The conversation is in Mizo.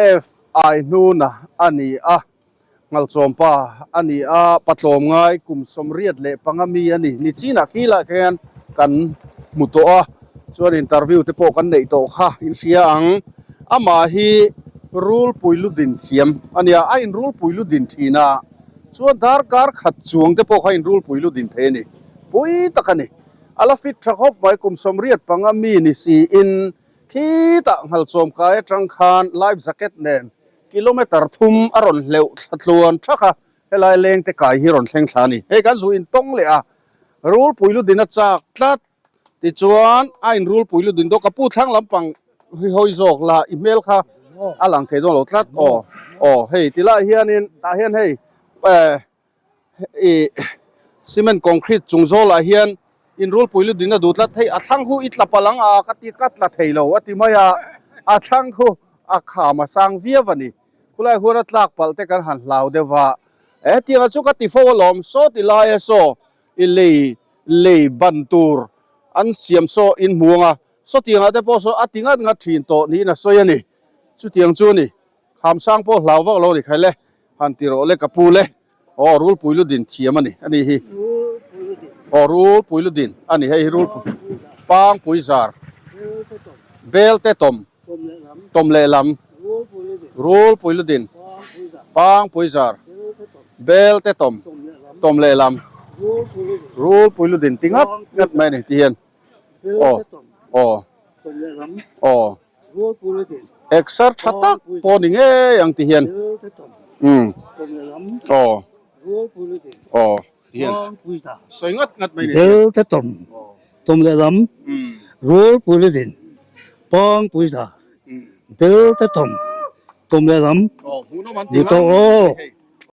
F.I. Hnuna a ni a, Nghalchawmpa a ni a, Patlawm ngai kum 85 mi a ni. Ni chinah khi lah khian kan hmu tawh a, chuan interview te pawh kan neih tawh kha in hria ang. Amah hi rulpui lu din thiam a nia, a inrulpui lu din thin a, chuan darkar khat chuang te pawh kha inrulpui lu din thei a ni. Pui tak a ni. A la fit tha khawp mai, kum 85 mi ni siin Khitah Nghalchawm kai atang khan life jacket nen kilometer thum a rawn hleuh thla tluan thak a, helai leng te kai hi rawn thleng thla a ni. Hei kan zu intawng leh a, rulpui lu din a chak tlat tichuan a in rulpui lu din daw ka pu thlang lampang hi hawi zawk la i hmel kha a lang thei dawn lo tlat aw aw hei tilai hianin tah hian hei eh Ih cement concrete chung zawlah hian inrulpui lu din a duh tlat hei a thlang khu i tla palh ang a ka ti ka tla thei lo a ti mai a a thlang khu a kham a sang viau a ni khulai huan a tlak palh te kan han hlau deuh a hetiang ah chu ka ti fo alawm saw ti lai a saw i lei lei ban tur an siam saw in hmu ang a sawtiang ah te pawh saw a ti ngat ngat thin tawh niin a sawi a ni chutiang chu a ni kham sang pawh hlau vak lo a ni khaile. Han ti rawh le ka pu le. Aw rulpui lu din thiam a ni a ni hi. Aw rulpui lu din a ni hei hi rulpui pangpui zar bel te tawm tawm leh lam rulpui lu din pangpui zar bel te tawm tawm leh lam rulpui lu din ti ngat ngat mai a ni ti hian aw aw aw. Exer tha tak pawh ni ngei ang ti hian umm aw aw ti hian sawi ngat ngat mai ni. Bel te tawm tawm lehlam Rualpui le din Pangpui za Bel te tawm tawm lehlam ni tawh aw.